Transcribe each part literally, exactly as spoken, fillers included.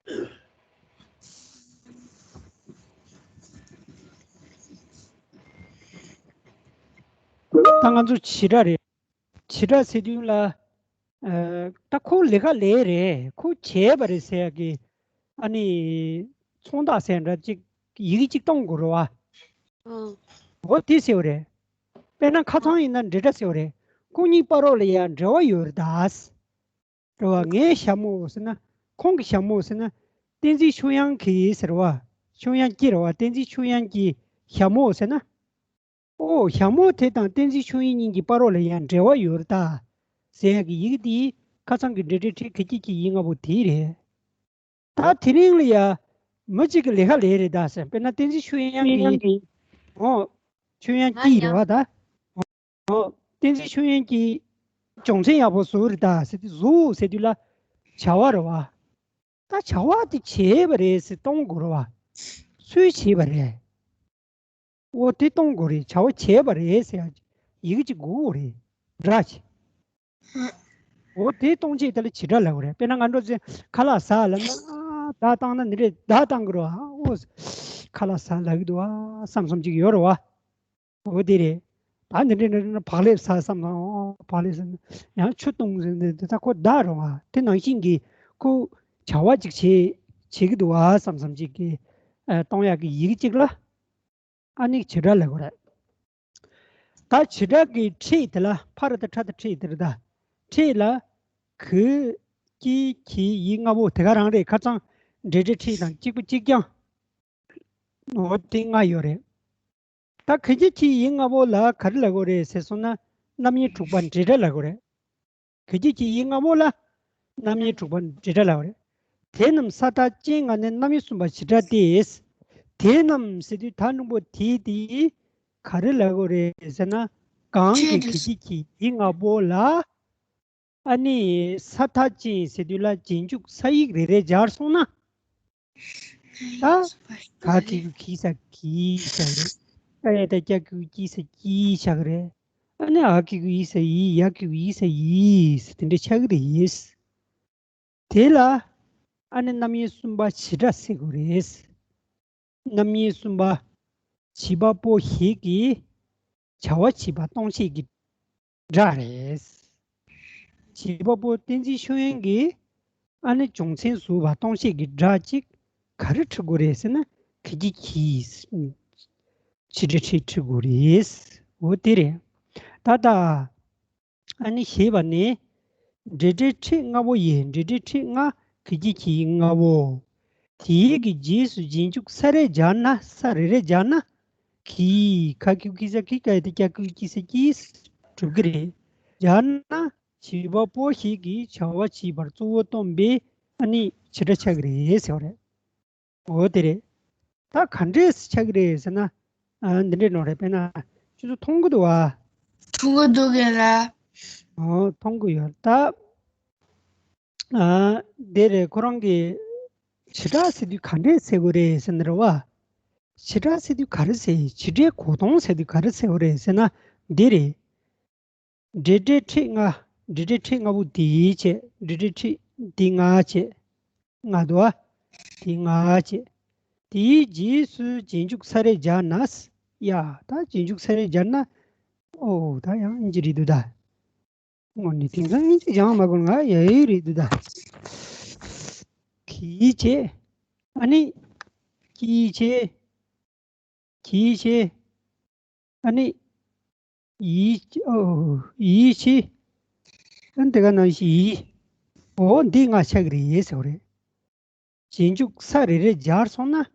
ད་ང་ཚོ་བྱེ་བྲག་རེད། བྱེ་བྲག་ཟེར་དུས་ལ། ཨ། ད་ཁོ་ལས་ཀ་ལས་རེད། ཁོ་བྱས་པ་རེད་ཟེར་ཡག་གི། ཨ་ནི། ཚོང་རྟགས་ཟེར་འདྲ་ཅིག་ཡི་གེ་གཅིག་གཏོང་དགོས་རེད་བ། ཨང་། འོ་དེ་ཟེར་བ་རེད། དཔེར་ན་ཁ་ཚང་ཡིན་ན་འབྲེལ་སྒྲ་ཟེར་བ་རེད། ཁོ་གཉིས་བར་རོགས་ལ་ཡང་འབྲེལ་བ་ཡོད་རེད་ད། རེད་བ། ངའི་ཞྭ་མོ་ཟེར་ན། ཁོང་གི་ཞྭ་མོ་ཟེར་ན། བསྟན་འཛིན་ཆོས་དབྱངས་ཀྱི་ཟེར་བ། ཆོས་དབྱངས་ཀྱི་རེད་བ། བསྟན་འཛིན་ཆོས་དབྱངས་ཀྱི་ཞྭ་མོ་ཟེར་ན། ཨོ། ཞྭ་མོ་དེ་དང་བསྟན་འཛིན་ཆོས་དབྱིངས་གཉིས་ཀྱི་བར་རོགས་ལ་ཡང་འབྲེལ་བ་ཡོད་རེད་ད། ཟེར་ཡག་གི་ཡི་གེ་དེ། ཁ་ཚང་གི་འབྲེལ་སྒྲའི་ཕྲད་གི་ཅི་གི་ཡིག་ལྔ་པོ་དེ་རེད། ད་དེ་རིང་ལ་ཡ། མི་གཅིག་གི་ལས་ཀ་ལས་རེད་ད་ཟེར། དཔེར་ན་བསྟན་འཛིན་ཆོས་དབྱངས་ཀྱི། ཨོ། ཆོས་དབྱངས་ཀྱི་རེད་བ་ད། ཨོ། བསྟན་འཛིན་ཆོས་དབྱངས་ཀྱི་སྦྱོང་ཚན་ཡག་པོ་བཟོ་རེད་ད་ཟེར་དུས། བཟོ་ཟེར་དུས་ལ་བྱ་བ་རེད་བ། ད་བྱ་བ་དེ་བྱས་པ་རེད་ཟེར་གཏོང་དགོས་རེད་བ། སུས་བྱས་པ་རེད། འོ་དེ་གཏོང་དགོས་རེད། བྱ་བ་བྱས་པ་རེད་ཟེར་ཡག་ཡི་གེ་གཅིག་དགོས་རེད། སྒྲ་ཅིག་འོ་དེ་གཏོང་བྱེད་དེ་ལ་བྱེད་སྒྲ་ལབ་དགོས་རེད། དཔེར་ན་ང་ཚོ་ཚེ་ཁ་ལག་ཟ་ལབ་ན། ཨ། བརྡ་བཏང་ན་འདི་འདྲས་བརྡ་བཏང་གི་རེད་བ། ཨོ། ཁ་ལག་ཟ་ལབ་ཀྱི་འདུག་བ་བསམ་བསམ་ཅིག་ཡོད་རེད་བ། འོ་དེ་རེད། ད་འདི་འདྲས་འདྲ་འདྲ་བག་ལེབ་ཟ་བསམ་ན། ཨོ། བག་ལེབ་ཟ་ན་ཡང་ཆུ་བཏུང་ཟེར་ནས་དེ་ད་ཁོ་བརྡ་རེད་བ། དེ་ནང་བཞིན་གྱི་ཁོ་བྱ་བ་ཅིག་བྱེད་བྱེད་ཀྱི་འདུག་བ་བསམ་བསམ་ཅིག་གི། ཨ། གཏོང་ཡག་གི་ཡི་གེ་གཅིག་ལ། ཨ་ནི་བྱེད་སྒྲ་ལབ་དགོས་རེད། ད་བྱེད་སྒྲ་གི་ཕྲད་དེ་ལ། ཕ་ར་བཏགས་ཕྲ་བཏགས་ཕྲད་དེ་རེད་ད། ཕྲད་ལ་གི་ཀྱི་གྱི་ཡིག་ལྔ་པོ་དེ་ག་རང་རེད། ཁ་སང་འབྲེལ་སྒྲའི་ཕྲད་དང་གཅིག་པ་གཅིག་རྐྱང་། འོ་དེ་ལྔ་ཡོད་རེད། ད་གི་ཀྱི་གྱི་ཡིག་ལྔ་པོ་ལ་ག་རེ་ལབ་དགོས་རེད་ཟེར་སོང་ན། རྣམ་དབྱེ་དྲུག་པ་འབྲེལ་སྒྲ་ལབ་དགོས་རེད། གི་ཀྱི་གྱི་ཡིག་ལྔ་པོ་ལ་རྣམ་དབྱེ་དྲུག་པ་འབྲེལ་སྒྲ་ལབ་རེད། དེ་རྣམས་ས་མཐའ་ཅན་ལྔ་ནི་རྣམ་དབྱེ་གསུམ་པ་བྱེད་སྒྲ་སྟེ། དེ་རྣམས་ཟེར་དུས་ད་དྲང་པོ་དེ་དེ་ག་རེ་ལབ་དགོས་རེད་ཟེར་ན། གང་གི་གི་ཀྱི་གྱི་ཡིག་ལྔ་པོ་ལ། ཨ་ནི་ས་མཐའ་ཅན་ཟེར་དུས་ལ་རྗེས་འཇུག་ས་ཡིག་རེ་རེ་སྦྱར་སོང་ན། ད་ག་གི་གུ་གི་ས་གི་ཆགས་རེད། ཨ་ཡ་ད་ཀྱ་གི་གུ་ཀྱི་ས་ཀྱི་ཆགས་རེད། ཨ་ནི་འ་གི་གུ་འི་ས་འི། ཡ་གི་གུ་ཡི་ས་ཡིས། དེ་འདྲ་ཆགས་ཀྱི་རེད། དེ་ལ་ཨ་ནི་རྣམ་དབྱེ་གསུམ་པ་བྱེད་སྒྲ་ཟེར་དགོས་རེད། རྣམ་དབྱེ་གསུམ་པ་བྱེད་པ་པོ་ཞིག་གིས་བྱ་བ་བྱེད་པ་སྟོང་བཤད་ཀྱི་སྒྲ་རེད། བྱེད་པ་པོ་བསྟན་འཛིན་ཆོས་དབྱངས་ཀྱིས་ཨ་ནི་སྦྱོང་ཚན་བཟོས་པ་སྟོང་བཤད་ཀྱི་སྒྲ་གཅིག་ག་རེ་འབྲི་དགོས་རེད་ཟེར་ན། གི་ཀྱི་གྱི་བྱེད་སྒྲའི་ཕྲད་འབྲི་དགོས་རེད། འོ་དེ་རེད། ད་ལྟ་ཨ་ནི་ཞེས་པ་ནི། འབྲེལ་སྒྲའི་ཕྲད་ལྔ་པོ་ཡི་འབྲེལ་སྒྲའི་ཕྲད་ལྔ་གི་ཀྱི་གྱི་ལྔ་པོ། དེའི་གི་རྗེས་སུ་རྗེས་འཇུག་ས་རེ་སྦྱར་ན། ས་རེ་རེ་སྦྱར་ན། གི་ཁ་གི་གུ་ཀྱི་ས་གི་ཀ་ཡ་ད་ཀྱ་གི་གུ་ཀྱི་ས་ཀྱིས་གྲུབ་ཀྱི་རེད། སྦྱར་ན་བྱེད་པ་པོ་ཞིག་གིས་བྱ་བ་བྱེད་པར་གཙོ་བོ་སྟོན་པའི་ཨ་ནི་བྱེད་སྒྲ་ཆགས་ཀྱི་རེད་ཟེར་བ་རེད། འོ་དེ་རེད། ད་ག་འདྲས་ཆགས་ཀྱི་རེད་ཟེར་ན། ཨ། འདི་འདྲས་ནོ་རེད། དཔེར་ན་ཁྱོད་ཚོ་མཐོང་གི་འདུག་བ། མཐོང་གི་འདུག་གས་ལ། འོ་མཐོང་གི་ཡོད་ད། ཨ། དེ་རེད། ཁོ་རང་གི་བྱེད་སྒྲ་ཟེར་དུས་ག་འདྲས་ཟེར་དགོས་རེད་ཟེར་ན་རེད་བ། བྱེད་སྒྲ་ཟེར་དུས་ག་རེ་ཟེར། བྱེད་སྒྲའི་གོ་དོན་ཟེར་དུས་ག་རེ་ཟེར་དགོས་རེད་ཟེར་ན་འདི་རེད། འབྲེལ་སྒྲའི་ཕྲད་ལྔ། འབྲེལ་སྒྲའི་ཕྲད་ལྔ་པོ་དེའི་བྱས། འབྲེལ་སྒྲའི་ཕྲད་འདི་ལྔ་བྱས། ལྔ་འདུག་བ། དེ་ལྔ་བྱས། དེའི་རྗེས་སུ་རྗེས་འཇུག་ས་རེ་སྦྱར་ན། ཡ། ད་རྗེས་འཇུག་ས་རེ་སྦྱར་ན། ཨོ་ད་ཡང་ཨིན་ཇི་རེད་འདུག་ད། དངོས་གནས་དེང་སང་ཨིན་ཇི་སྦྱང་མ་དགོས་ང་ཡ་ཡི་རེད་འདུག་ད། གིས་བྱས། ཨ་ནི། ཀྱིས་བྱས། གིས་བྱས། ཨ་ནི། ཡིས། ཨོ། ཡིས་བྱས། ཨ་ནི་དེ་ག་ནང་བཞིན་ཡིས། འོ་འདི་ལྔ་ཆགས་ཀྱི་རེད་ཟེར་བ་རེད། རྗེས་འཇུག་ས་རེ་རེ་སྦྱར་སོང་ན།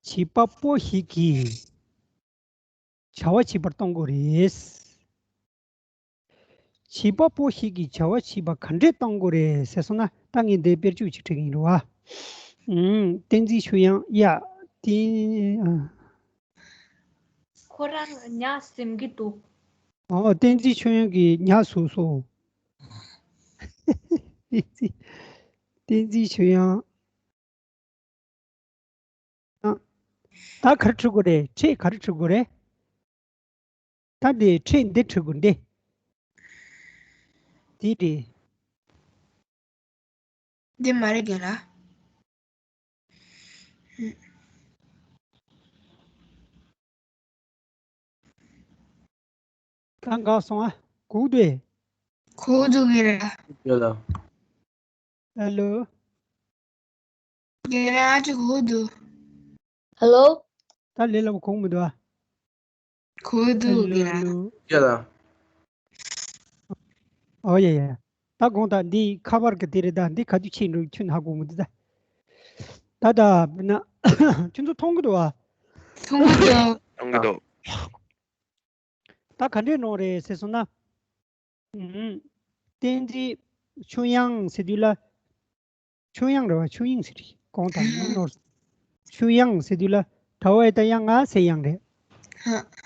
བྱེད་པ་པོ་ཞིག་གིས་བྱ་བ་བྱེད་པར་གཏོང་དགོས་རེད། བྱེད་པ་པོ་ཞིག་གིས་བྱ་བ་བྱེད་པ་ག་འདྲས་གཏོང་དགོས་རེད་ཟེར་སོང་ན། ད་ངས་འདི་དཔེར་བརྗོད་ཅིག་བྲིས་ཀྱི་ཡིན་རེད་བ། ཨུམ། བསྟན་འཛིན་ཆོས་དབྱངས། ཡ། བསྟན། ཨ། ཁོ་རང་ཉ་ཟིན་གྱི་འདུག་ཨོ། བསྟན་འཛིན་ཆོས་དབྱངས་ཀྱིས་ཉ་ཟོས་སོང་། བསྟན་འཛིན། བསྟན་འཛིན་ཆོས་དབྱངས། ཨ། ད་ག་རེ་འབྲི་དགོས་རེད། ཕྲད་ག་རེ་འབྲི་དགོས་རེད། ད་འདི་ཕྲད་འདི་འབྲི་དགོས་འདི། འདི་རེད། འདི་མ་རེད་གས་ལ། གང་ག་སོང་ཨ། གུག་དེ། གུག་དུ་གི་ར། ཡོད་ལ། ཧེ་ལོ། གི་ར་ཅི་གུག་དུ། ཧེ་ལོ། ད་ལས་ལ་གུག་མི་འདུག་ཨ། གུག་དུ་གི་ར། ཡོད་ལ། ཨོ་ཡ་ཡ། ད་དགོངས་དག་འདི་ཁ་པར་གི་དེ་རེད་ད། འདི་ག་དུས་ཕྱིན་འགྲོ་ཁྱོད་ཧ་གོ་མི་འདུག་ད། ད་ད་མིན་ན་ཁྱོད་ཚོ་མཐོང་གི་འདུག་བ། མཐོང་གི་འདུག་མཐོང་གི་འདུག་ད་ག་འདྲས་གནང་རེད་ཟེར་སོང་ན། ཨུམ། བསྟན་འཛིན་ཆོས་དབྱངས་ཟེར་དུས་ལ། ཆོས་དབྱངས་རེད་བ། ཆོས་དབྱིངས་ཟེར་རེད། གོང་དང་ནོར། ཆོས་དབྱངས་ཟེར་དུས་ལ་ད་བའི་ད་དབྱངས་ང་ཟེར་དབྱངས་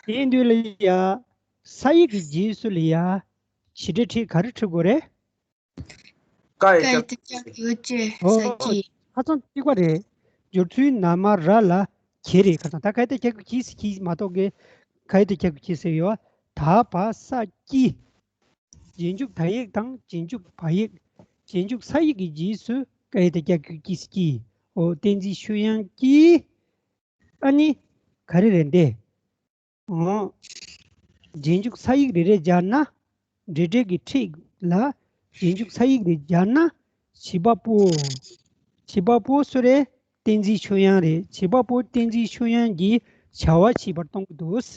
རེད། དེ་དུས་ལ་ཡ། ས་ཡིག་གི་རྗེས་སུ་ལ་ཡ། བྱེད་སྒྲ་ཁྲིད་ག་རེ་ཁྲིད་དགོས་རེད། ཀ་ཡི་ཀ་ཡི་ཏ་ཀྱ་གི་གུ་ཅེ། ཨོ། ས་ཀྱི། ཧ་ཅང་གཅིག་པ་རེད། སྦྱོར་ཚུལ་ན་མ་ར་ལ་གྱི་རེད། ཁ་སང་ད་ཀ་ཡི་ཏ་ཀྱ་གི་གུ་གྱི་ཟེར་གྱི་མ་གཏོགས་གི། ཀ་ཡི་ཏ་ཀྱ་གི་གུ་གྱི་ཟེར་ཡོད། ད་བ་ས་ཀྱི། རྗེས་འཇུག་ད་ཡིག་དང་རྗེས་འཇུག་བ་ཡིག་རྗེས་འཇུག་ས་ཡིག་གི་རྗེས་སུ་ཀ་ཡི་ཏ་ཀྱ་གི་གུ་གྱི་ཟེར་གྱི། ཨོ། བསྟན་འཛིན་ཆོས་དབྱངས་ཀྱི། ཨ་ནི། ག་རེ་རེད་འདི། འོ། རྗེས་འཇུག་ས་ཡིག་རེ་རེ་སྦྱར་ན། འབྲེལ་སྒྲའི་གི་ཁྲིད་ལ། རྗེས་འཇུག་ས་ཡིག་རེ་སྦྱར་ན། བྱེད་པ་པོ། བྱེད་པ་པོ་སུ་རེད། བསྟན་འཛིན་ཆོས་དབྱངས་རེད། བྱེད་པ་པོ་བསྟན་འཛིན་ཆོས་དབྱངས་ཀྱི་བྱ་བ་བྱེད་པར་གཏོང་གི་འདུག་རེད་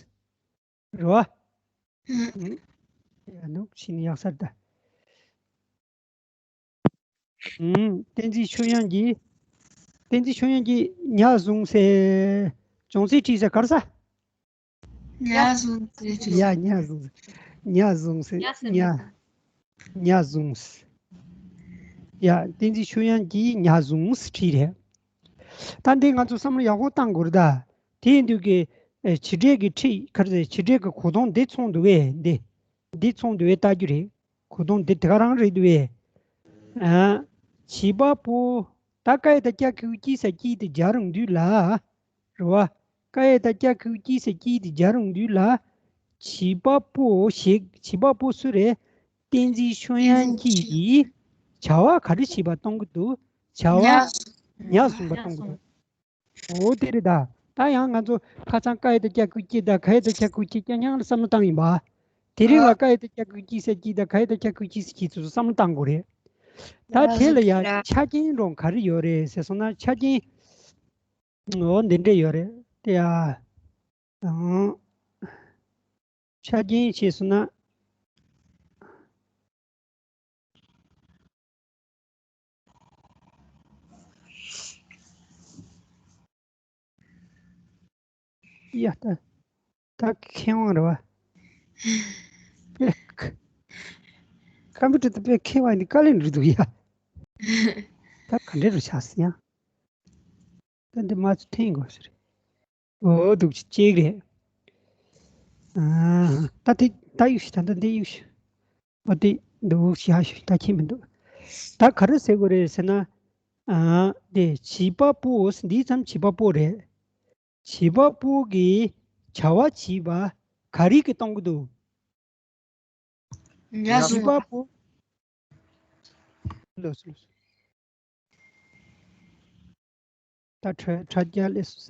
བ། ཡ་ནུབ་ཕྱིན་ཡག་སར་ད། ཨུམ། བསྟན་འཛིན་ཆོས་དབྱངས་ཀྱིས། བསྟན་འཛིན་ཆོས་དབྱངས་ཀྱིས་ཉ་བཟུང་ཟེར། ཅུང་ཟད་བྲིས་ཟེར་ག་རེ་ཟ། ཉ་བཟུང་ཟེར་བྲིས། ཡ། ཉ་བཟུང་། ཉ་བཟུང་ཟེར། ཉ་ཟེར་ཉ། ཉ་བཟུང་ཟེར། ཡ། བསྟན་འཛིན་ཆོས་དབྱངས་ཀྱིས་ཉ་བཟུང་ཟེར་བྲིས་རེད། ད་འདི་ང་ཚོ་བསམ་བློ་ཡག་པོ་བཏང་དགོས་རེད་ད། དེ་ཡིན་དུས་ཀྱི། ཨེ། བྱེད་སྒྲའི་གི་ཁྲིད་ག་རེ་ཟེར། བྱེད་སྒྲའི་གི་གོ་དོན་འདི་མཚུངས་འདུག་བས་འདི། འདི་མཚུངས་འདུག་བས་ལྟ་རྒྱུ་རེད། གོ་དོན་འདི་དེ་ག་རང་རེད་འདུག་བས། ཨ། བྱེད་པ་པོ། ད་ཀ་ཡི་ཏ་ཀྱ་གི་གུ་གྱི་ས་ཀྱི་དེ་སྦྱར་ཡོང་དུས་ལ། རེད་བ། ཀ་ཡི་ཏ་ཀྱ་གི་གུ་གྱི་ས་ཀྱི་དེ་སྦྱར་ཡོང་དུས་ལ། བྱེད་པ་པོ་ཞིག་བྱེད་པ་པོ་སུ་རེད། བསྟན་འཛིན་ཆོས་དབྱངས་ཀྱིས་བྱ་བ་ག་རེ་བྱེད་པ་གཏོང་གི་འདུག་བྱ་བ་ཉ་བཟུང་པ་གཏོང་གི་འདུག་འོ་དེ་རེད་ད། ད་ཡང་ང་ཚོ་ཁ་སང་ཀ་ཡི་ཏ་ཀྱ་གི་གུ་གྱི་དང་ག་ཡི་ཏ་ཀྱ་གི་གུ་གྱི་རྐྱང་རྐྱང་ལ་བསམ་བློ་བཏང་ཡིན་པ། དེ་རིང་ལ་ཀ་ཡི་ཏ་ཀྱ་གི་གུ་གྱི་ས་ཀྱི་དང་ག་ཡི་ཏ་ཀྱ་གི་གུ་གྱི་ས་ཀྱི་ཚོ་བསམ་བློ་བཏང་དགོས་རེད། ད་དེ་ལ་ཡང་ཆ་རྐྱེན་རང་ག་རེ་ཡོད་རེད་ཟེར་སོང་ན། ཆ་རྐྱེན། འོ་འདི་འདྲ་ཡོད་རེད་དེ་ཡ། ཨང་། ཆ་རྐྱེན་བྱས་སོང་ན། ཡ་ད། ད་མཁས་དབང་རེད་བ། ཀམ་པུ་ཊར་དེ་དཔེ་མཁས་པ་འདི་དཀའ་ལས་འགྲོ་འདུག་ཡ། ད་ག་འདྲ་རུ་ཆགས་སོང་ཡ། ད་འདི་མ་ཚུ་འཐེན་དགོས་ཟེར། འོ་འདུག་ཅིག་ཅིག་རེད། ཨ། ད་དེ་ད་གཡུག་ཤིག་ད་ད་འདི་གཡུག་ཤིག་འོ་དེ་འདུག་ཤ་ཤ་ད་ཁྱེད་མི་འདུག་ད་ག་རེ་ཟེར་དགོས་རེད་ཟེར་ན། ཨ། དེ་བྱེད་པ་པོ་འདི་ཙམ་བྱེད་པ་པོ་རེད། བྱེད་པ་པོ་གིས་བྱ་བ་བྱེད་པ་ག་རེ་གིས་གཏོང་གི་འདུག་ཉ་བྱེད་བཟུང་པ་པོ། ལོས་ལོས། ད་དྲ་དྲ་རྒྱ་ལས་སུ་ས།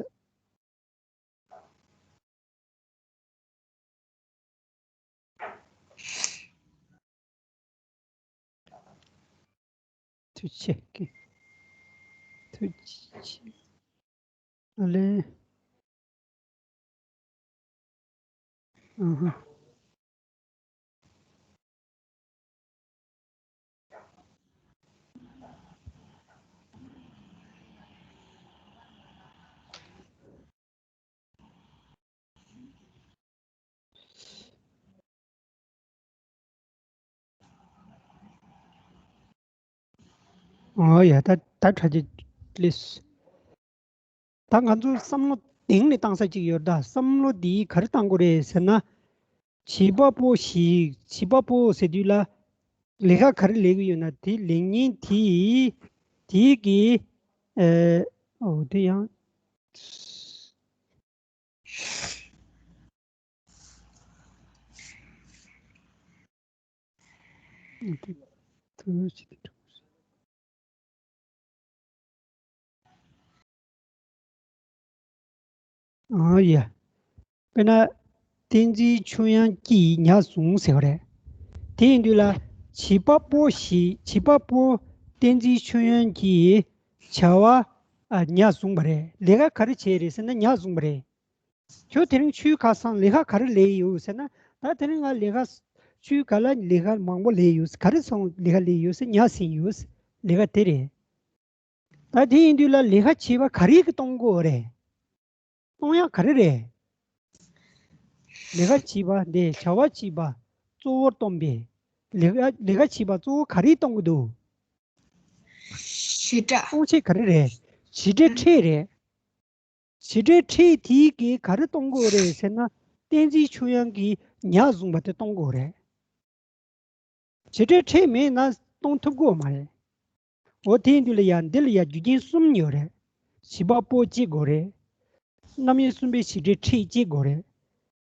ཐུགས་རྗེ་ཆེ། ཐུགས་རྗེ་ཆེ། ཨ་ལེ། ཨ་ཧ། ཨོ་ཡ། ད་ད་དྲ་རྒྱ་ལས། ད་ང་ཚོ་བསམ་བློ་གཏིང་ནས་བཏང་ས་གཅིག་ཡོད་ད། བསམ་བློ་འདི་ག་རེ་བཏང་དགོས་རེད་ཟེར་ན། བྱེད་པ་པོ་ཞིག་བྱེད་པ་པོ་ཟེར་དུས་ལ། ལས་ཀ་ག་རེ་ལས་ཀྱི་ཡོད་ན་དེ་ལས་ཉིན་དེ། དེ་གི། ཨེ། ཨོ་དེ་ཡང་། ཐུགས་རྗེ་ཆེ། ཨང་ཡ། དཔེར་ན། བསྟན་འཛིན་ཆོས་དབྱངས་ཀྱིས་ཉ་བཟུང་ཟེར་བ་རེད། དེ་ཡིན་དུས་ལ། བྱིས་པ་པོ་ཞིག་བྱིས་པ་པོ་བསྟན་འཛིན་ཆོས་དབྱངས་ཀྱིས་བྱ་བ་ཨ་ཉ་བཟུང་བ་རེད། ལས་ཀ་ག་རེ་བྱས་རེད་ཟེར་ན་ཉ་བཟུང་བ་རེད། ཁྱོད་དེ་རིང་ཆུའི་ཁ་སང་ལས་ཀ་ག་རེ་ལས་ཡོད་ཟེར་ན། ད་དེ་རིང་ང་ལས་ཀ་ཆུའི་ཁ་ལ་ལས་ཀ་མང་པོ་ལས་ཡོད། ག་རེ་སོང་ལས་ཀ་ལས་ཡོད་ཟེར་ཉ་ཟིན་ཡོད། ལས་ཀ་དེ་རེད། ད་དེ་ཡིན་དུས་ལ་ལས་ཀ་བྱེད་པ་ག་རེ་གིས་གཏོང་དགོས་རེད། གཏོང་ཡག་ག་རེ་རེད། ལས་ཀ་བྱེད་པ་འདི་བྱ་བ་བྱེད་པ་གཙོ་བོར་གཏོང་པས། ལས་ཀ་ལས་ཀ་བྱེད་པ་གཙོ་བོ་ག་རེ་གཏོང་གི་འདུག་བྱེད་སྒྲ། གཏོང་བྱེད་ག་རེ་རེད། བྱེད་སྒྲའི་ཕྲད་རེད། བྱེད་སྒྲའི་ཕྲད་དེ་གིས་ག་རེ་གཏོང་དགོས་རེད་ཟེར་ན། བསྟན་འཛིན་ཆོས་དབྱངས་ཀྱིས་ཉ་བཟུང་བ་དེ་གཏོང་དགོས་རེད། བྱེད་སྒྲའི་ཕྲད་མེད་ན་གཏོང་ཐུབ་ཀྱི་ཡོད་མ་རེད། འོ་དེ་ཡིན་དུས་ལ་ཡ་འདི་ལ་ཡ་རྒྱུ་རྐྱེན་གསུམ་ཡོད་རེད། བྱེད་པ་པོ་གཅིག་དགོས་རེད། རྣམ་དབྱེ་གསུམ་པའི་བྱེད་སྒྲའི་ཕྲད་གཅིག་དགོས་རེད།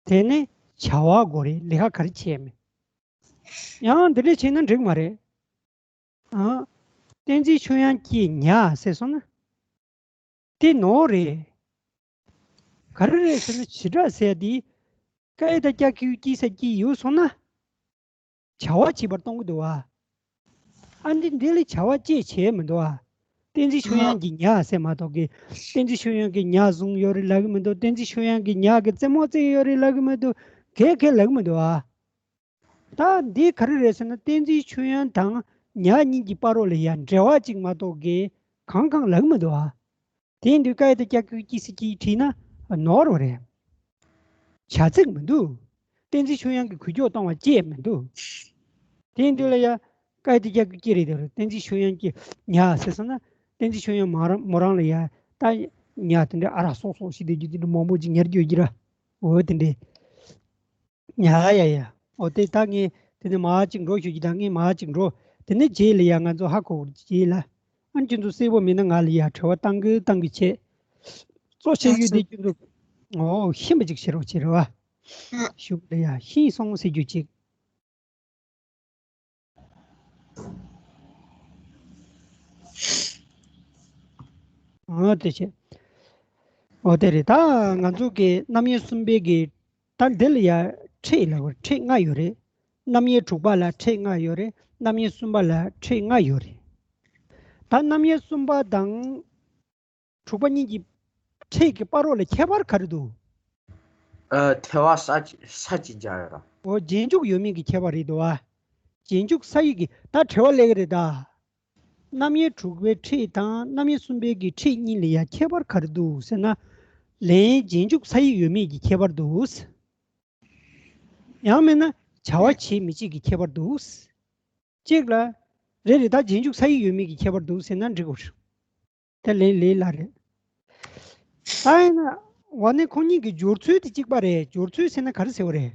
དེ་ནས་བྱ་བ་དགོས་རེད། ལས་ཀ་ག་རེ་བྱས་མིན། ཡང་འདི་འདྲ་བྱས་ན་འགྲིག་མ་རེད། ཨ། བསྟན་འཛིན་ཆོས་དབྱངས་ཀྱིས་ཉ་ཟེར་སོང་ན། དེ་ནོར་རེད། ག་རེ་རེད་ཟེར་ན་བྱེད་སྒྲ་ཟེར་དེ། ཀ་ཡ་བཏགས་ཀྱ་གི་གུ་ཀྱི་ས་ཀྱི་ཡོད་སོང་ན། བྱ་བ་བྱེད་པར་གཏོང་གི་འདུག་བ། ཨ་འདི་འདི་ལ་བྱ་བ་ཅིག་བྱས་མི་འདུག་བ། བསྟན་འཛིན་ཆོས་དབྱངས་ཀྱིས་ཉ་ཟེར་མ་གཏོགས་ཀྱི། བསྟན་འཛིན་ཆོས་དབྱངས་ཀྱིས་ཉ་བཟུང་ཡོད་རེད་ལབ་ཀྱི་མི་འདུག་བསྟན་འཛིན་ཆོས་དབྱངས་ཀྱིས་ཉ་གི་རྩེད་མོ་རྩེ་ཡོད་རེད་ལབ་ཀྱི་མི་འདུག་གས་གས་ལབ་ཀྱི་མི་འདུག་བ། ད་འདི་ག་རེ་རེད་ཟེར་ན། བསྟན་འཛིན་ཆོས་དབྱངས་དང་ཉ་གཉིས་ཀྱི་བར་རོ་ལ་ཡ་འབྲེལ་བ་ཅིག་མ་གཏོགས་ཀྱི་གང་གང་ལབ་མི་འདུག་ཨ། དེ་ཡིན་དུས་ཀ་ཡ་བཏགས་ཀྱ་གི་གུ་ཀྱི་ས་ཀྱི་བྲིས་ན་ནོར་བ་རེད། བྱ་ཚིག་མི་འདུག་བསྟན་འཛིན་ཆོས་དབྱངས་ཀྱིས་འགུལ་སྐྱོད་གཏོང་བ་ཅིག་མི་འདུག་དེ་ཡིན་དུས་ལ་ཡ་ཀ་ཡ་བཏགས་ཀྱ་གི་གུ་ཀྱི་རེད་དེ་རེད། བསྟན་འཛིན་ཆོས་དབྱངས་ཀྱིས་ཉ་ཟེར་སོང་ན། བསྟན་འཛིན་ཆོས་དབྱངས་མོ་རང་མོ་རང་ལ་ཡ་ད་ཉ་དེ་འདྲ་ཨ་རག་སོག་སོག་ཞིག་དེ་རྒྱུ་དེ་འདྲ་མང་པོ་ཅིག་ཉར་རྒྱུ་ཡོད་ཀྱི་ར། འོ་དེ་འདྲས། ཡ་ཡ་ཡ། འོ་དེ་ད་ངས་དེ་ནས་མར་ཅིག་འགྲོ་ཞུ་རྒྱུ་དང་། ངས་མར་ཅིག་འགྲོ། དེ་ནས་རྗེས་ལ་ཡ་ང་ཚོ་ཧ་གོ་རྗེས་ལ། ཨ་ཁྱོད་ཚོ་གསལ་པོ་མིན་ན་ང་ལ་ཡ་དྲི་བ་བཏང་གི་བཏང་གི་བྱེད། གཙོ་ཆེ་ཤོས་དེ་ཁྱོད་ཚོ། འོ་ཤེས་པ་ཅིག་བྱེད་རོགས་བྱེད་རོགས་ཨ། ཞུ་ལ་ཡ་ཤེས་སོང་ཟེར་རྒྱུ་ཅིག་འོ་དེ་བྱས། འོ་དེ་རེད། ད་ང་ཚོ་གི་རྣམ་དབྱེ་གསུམ་པའི་གི། ད་འདི་ལ་ཡ་ཕྲད་ལ་ཕྲད་ལྔ་ཡོད་རེད། རྣམ་དབྱེ་དྲུག་པ་ལ་ཕྲད་ལྔ་ཡོད་རེད། རྣམ་དབྱེ་གསུམ་པ་ལ་ཕྲད་ལྔ་ཡོད་རེད། ད་རྣམ་དབྱེ་གསུམ་པ་དང་དྲུག་པ་གཉིས་ཀྱི་ཕྲད་ཀྱི་བར་རོ་ལ་ཁྱད་པར་ག་རེ་འདུག་ཨ། ཐལ་བ་ས་ཅི་ས་ཅི་འཇའ་ཡོད་ར། འོ་རྗེས་འཇུག་ཡོད་མེད་ཀྱི་ཁྱད་པར་རེད་འདུག་ཨ། རྗེས་འཇུག་ས་ཡིག་གི་ད་དྲི་བ་སླེབས་ཀྱི་རེད་ད། རྣམ་དབྱེ་དྲུག་པའི་ཕྲད་དང་རྣམ་དབྱེ་གསུམ་པའི་གི་ཕྲད་གཉིས་ལ་ཡ་ཁྱད་པར་ག་རེ་འདུག་ཟེར་ན། ལན་རྗེས་འཇུག་ས་ཡིག་ཡོད་མེད་ཀྱི་ཁྱད་པར་འདུག་ཡང་མིན་ན་བྱ་བ་བྱེད་མི་བྱེད་ཀྱི་ཁྱད་པར་འདུག་གཅིག་ལ། རེད་རེད། ད་རྗེས་འཇུག་ས་ཡིག་ཡོད་མེད་ཀྱི་ཁྱད་པར་འདུག་ཟེར་ན་འགྲིག་གོ། དེ་ལས་ལས་སླ་རེད། ད་ཡིན་ན། འོ་ནི་ཁོང་གཉིས་ཀྱི་སྦྱོར་ཚུལ་དེ་གཅིག་པ་རེད། སྦྱོར་ཚུལ་ཟེར་ན་ག་རེ་ཟེར་བ་རེད།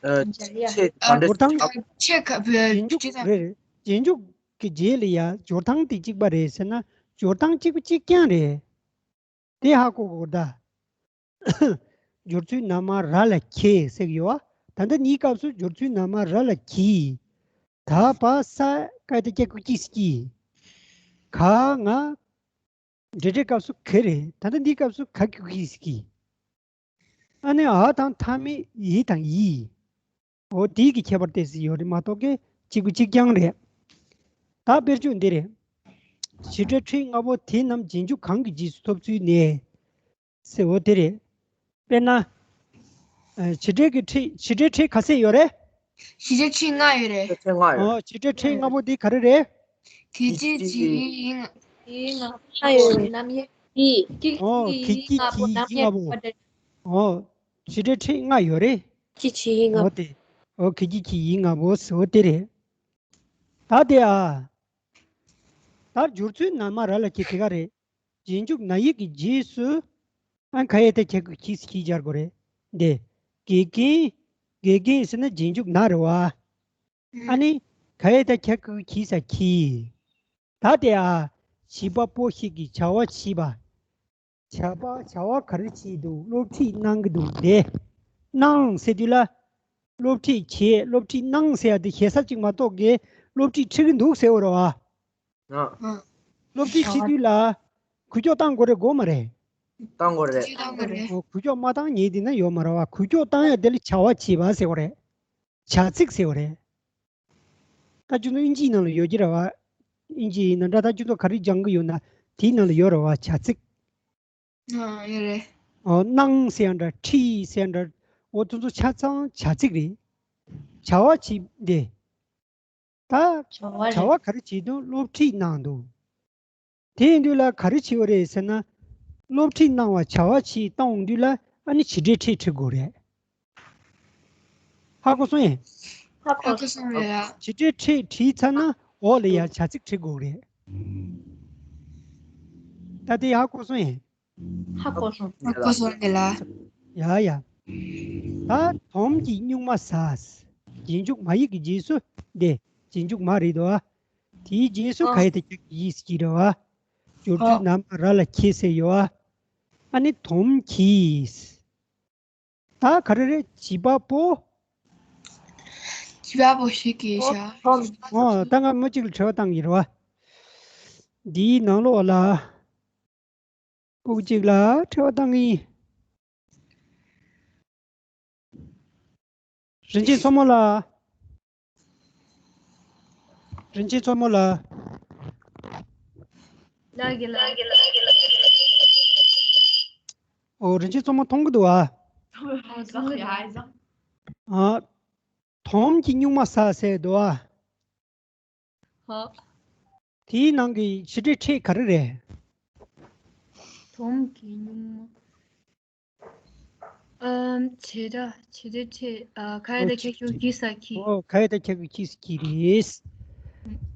ཨ། ཕྱེད་ཨ། སྦྱོར་སྟངས། ཕྱེད་ཀ་བོད་རྗེས་འཇུག་ཅི་ཙམ། རེད་རེད། རྗེས་འཇུག་གི་རྗེས་ལ་ཡ་སྦྱོར་སྟངས་དེ་གཅིག་པ་རེད་ཟེར་ན། སྦྱོར་སྟངས་གཅིག་པ་གཅིག་རྐྱང་རེད། དེ་ཧ་གོ་དགོས་ད། སྦྱོར་ཚུལ་ན་མ་ར་ལ་གྱི་ཟེར་གྱི་ཡོད་པ། ད་ལྟ་འདིའི་སྐབས་སུ་སྦྱོར་ཚུལ་ན་མ་ར་ལ་གྱི། ད་བ་ས་ཀ་ཡ་བཏགས་ཀྱ་གི་གུ་ཀྱི་ས་ཀྱི། ག་ང་། འབྲེལ་སྒྲའི་སྐབས་སུ་ག་རེད། ད་ལྟ་འདིའི་སྐབས་སུ་ག་གི་གུ་ཀྱི་ས་ཀྱི། ཨ་ནི་འ་དང་མཐའ་མེད་ཡི་དང་ཡི། འོ་དེའི་གི་ཁྱད་པར་ཏོག་ཙམ་ཡོད་རེད་མ་གཏོགས་ཀྱི་གཅིག་པ་གཅིག་རྐྱང་རེད། ད་དཔེར་བརྗོད་འདི་རེད། བྱེད་སྒྲའི་ཕྲད་ལྔ་པོ་དེ་རྣམས་རྗེས་འཇུག་གང་གི་རྗེས་སུ་ཐོབ་ཚུལ་ནས། ཟེར་འོ་དེ་རེད། དཔེར་ན། ཨ། བྱེད་སྒྲའི་གི་ཕྲད། བྱེད་སྒྲའི་ཕྲད་ག་ཚད་ཡོད་རེད། བྱེད་སྒྲའི་ཕྲད་ལྔ་ཡོད་རེད། ཕྲད་ལྔ་ཡོད། འོ་བྱེད་སྒྲའི་ཕྲད་ལྔ་པོ་འདི་ག་རེ་རེད། གི་གི་གྱི་ཡི་ང་། ཡི་ང་ཡོད་རེད། རྣམ་དབྱེ་གི། འོ་གི་གི་གྱི་ཡི་ང་པོ། འོ་བྱེད་སྒྲའི་ཕྲད་ལྔ་ཡོད་རེད། གི་གྱི་ཡི་ང་། འོ་དེ། འོ་གི་གི་གྱི་ཡི་ང་པོ་ཟེར་འོ་དེ་རེད། ད་དེ་ཨ། ད་སྦྱོར་ཚུལ་ན་མ་ར་ལ་གྱི་དེ་ག་རེད། རྗེས་འཇུག་ན་ཡིག་གི་རྗེས་སུ། ཨ། ག་ཡ་བཏགས་ཀྱ་གི་གུ་གྱི་ས་ཀྱི་སྦྱར་དགོས་རེད། འདི། དགེ་རྒན། དགེ་རྒན་ཟེར་ན་རྗེས་འཇུག་ན་རེད་བ། ཨ་ནི། ག་ཡ་བཏགས་ཀྱ་གི་གུ་གྱི་ས་གྱི། ད་དེ་ཨ། བྱིས་པ་པོ་ཞིག་གིས་བྱ་བ་བྱས་པ། བྱ་བ་བྱ་བ་ག་རེ་བྱས་འདུག་སློབ་ཁྲིད་གནང་གི་འདུག་སྟེ། གནང་ཟེར་དུས་ལ། སློབ་ཁྲིད་བྱས། སློབ་ཁྲིད་གནང་ཟེར་ཡ་དེ་ཞེ་ས་ཅིག་མ་གཏོགས་ཀྱི་སློབ་ཁྲིད་ཁྲིད་ཀྱི་འདུག་ཟེར་བ་རེད་བ། ཨ། སློབ་ཁྲིད་ཁྲིད་དུས་ལ་འགུལ་སྐྱོད་བཏང་དགོས་རེད་དགོས་མ་རེད། བཏང་དགོས་རེད། བཏང་དགོས་རེད། འོ། གུ་ཅོག་མ་བཏང་ཉེས་དེ་ན་ཡོད་མ་རེད་བ། གུ་ཅོག་བཏང་ཡ་དེ་ལ་བྱ་བ་བྱེད་པ་ཟེར་བ་རེད། བྱ་ཚིག་ཟེར་བ་རེད། ད་ཁྱོད་ཚོ་ཨིན་ཇིའི་ནང་ལ་ཡོད་ཀྱི་རེད་བ། ཨིན་ཇི་ཡིན་ན་འདྲ། ད་ཁྱོད་ཚོ་ག་རེ་སྦྱང་གི་ཡོད་ན་དེའི་ནང་ལ་ཡོད་རེད་བ། བྱ་ཚིག་ཨ། ཡོད་རེད། ཨོ། གནང་ཟེར་ཡ་འདྲ། ཁྲིད་ཟེར་ཡ་འདྲ། འོ། དེ་ཚོ་ཆ་ཚང་བྱ་ཚིག་རེད། བྱ་བ་བྱེད་དེ། ད་བྱ་བ་རེད། བྱ་བ་ག་རེ་བྱེད་འདུག་སློབ་ཁྲིད་གནང་འདུག་དེ་ཡིན་དུས་ལ་ག་རེ་བྱེད་དགོས་རེད་ཟེར་ན། སློབ་ཁྲིད་གནང་བ་བྱ་བ་བྱེད་གཏོང་དུས་ལ་ཨ་ནི་བྱེད་སྒྲའི་ཕྲད་ཁྲིད་དགོས་རེད། ཧ་གོ་སོང་ངས། ཧ་གོ་སོང་རེད་ཡ། བྱེད་སྒྲའི་ཕྲད་ཁྲིད་ཚར་ན་འོག་ལ་ཡ་བྱ་ཚིག་ཁྲིད་དགོས་རེད། ད་དེ་ཧ་གོ་སོང་ངས། ཧ་གོ་སོང་། ཧ་གོ་སོང་རེད་ལ། ཡ་ཡ། ད་དོམ་གྱིས་སྨྱུག་མ་ཟ། རྗེས་འཇུག་མ་ཡིག་གི་རྗེས་སུ་འདི་རྗེས་འཇུག་མ་རེད་དོ། དེའི་རྗེས་སུ་ཨ། ག་ཡ་བཏགས་ག་གི་གིས་ཟེར་གྱི་རེད་བ། སྦྱོར་ཨ། དྲུག་ནང་མ་ར་ལ་ཁྱེ་ཟེར་ཡོད་བ། ཨ་ནི་དོམ་གྱིས། ད་ག་རེ་རེད། བྱེད་པ་པོ། བྱེད་པ་པོ་ཞིག་གིས་བྱ། ཨོ། ད་ང་མི་གཅིག་ལ་དྲི་བ་བཏང་གི་རེད་བ། འདིའི་ནང་ལོགས་ལ། སྤུ་གུ་གཅིག་ལ་དྲི་བ་བཏང་གི་ཡིན། རིན་ཆེན་མཚོ་མོ་ལགས། རིན་ཆེན་མཚོ་མོ་ལགས། ལགས་ཀྱི་ལགས་ཀྱི་ལགས་ཀྱི་ལགས་ཀྱི། ཨོ། རིན་ཆེན་མཚོ་མོ་མཐོང་གི་འདུག་ཨ། ཨོ། མཐོང་གི་འདུག་ཨ། ཨ། དོམ་གྱིས་སྨྱུག་མ་ཟ་ཟེར་འདུག་ཨ། ཧོ། དེའི་ནང་གི་བྱེད་སྒྲའི་ཕྲད་ག་རེ་རེད། དོམ་གྱིས་སྨྱུག་མ། ཨམ། བྱེད་སྒྲ། བྱེད་སྒྲའི་ཕྲད། ཨ། ག་ཡ་བཏགས་ག་གི་གུ་གྱིས་ཟ་གྱིས། ཨོ། ག་ཡ་བཏགས་ག་གི་གུ་གྱིས་ཟ་གྱིས་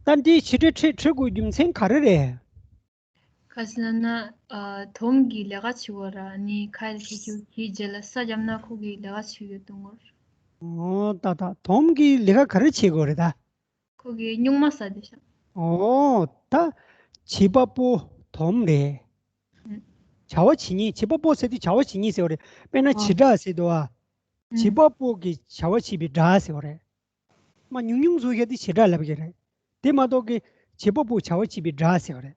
རེད། ད་འདིའི་བྱེད་སྒྲའི་ཕྲད་ཁྲིད་དགོས་རྒྱུ་མཚན་ག་རེ་རེད། ག་ཟེར་ན། ཨ། དོམ་གྱིས་ལས་ཀ་བྱེད་དགོས་ར། ནི་ག་ཡ་བཏགས་ག་གི་གུ་གྱིས་རྗེས་ལ་ས་བརྒྱབ་ན་ཁོ་གིས་ལས་ཀ་བྱེད་ཡོད་དུ་ངོར། ཨོ། ད་ད་དོམ་གྱིས་ལས་ཀ་ག་རེ་བྱེད་དགོས་རེད་ད། ཁོ་གིས་སྨྱུག་མ་ཟ་བསྡད་ཤག་ཨོ། ད་བྱེད་པ་པོ་དོམ་རེད། ཨུ། བྱ་བ་བྱེད་མཁན། བྱེད་པ་པོ་ཟེར་དུས་བྱ་བ་བྱེད་མཁན་ཟེར་བ་རེད། དཔེར་ན་ཨ། བྱེད་སྒྲ་ཟེར་འདུག་ཨ། ཨུ། བྱེད་པ་པོ་གིས་བྱ་བ་བྱེད་པའི་སྒྲ་ཟེར་བ་རེད། མ་ཉུང་ཉུང་བཟོ་བཞག་དུས་བྱེད་སྒྲ་ལབ་ཀྱི་རེད། དེ་མ་གཏོགས་ཀྱི་བྱེད་པ་པོ་བྱ་བ་བྱེད་པའི་སྒྲ་ཟེར་བ་རེད།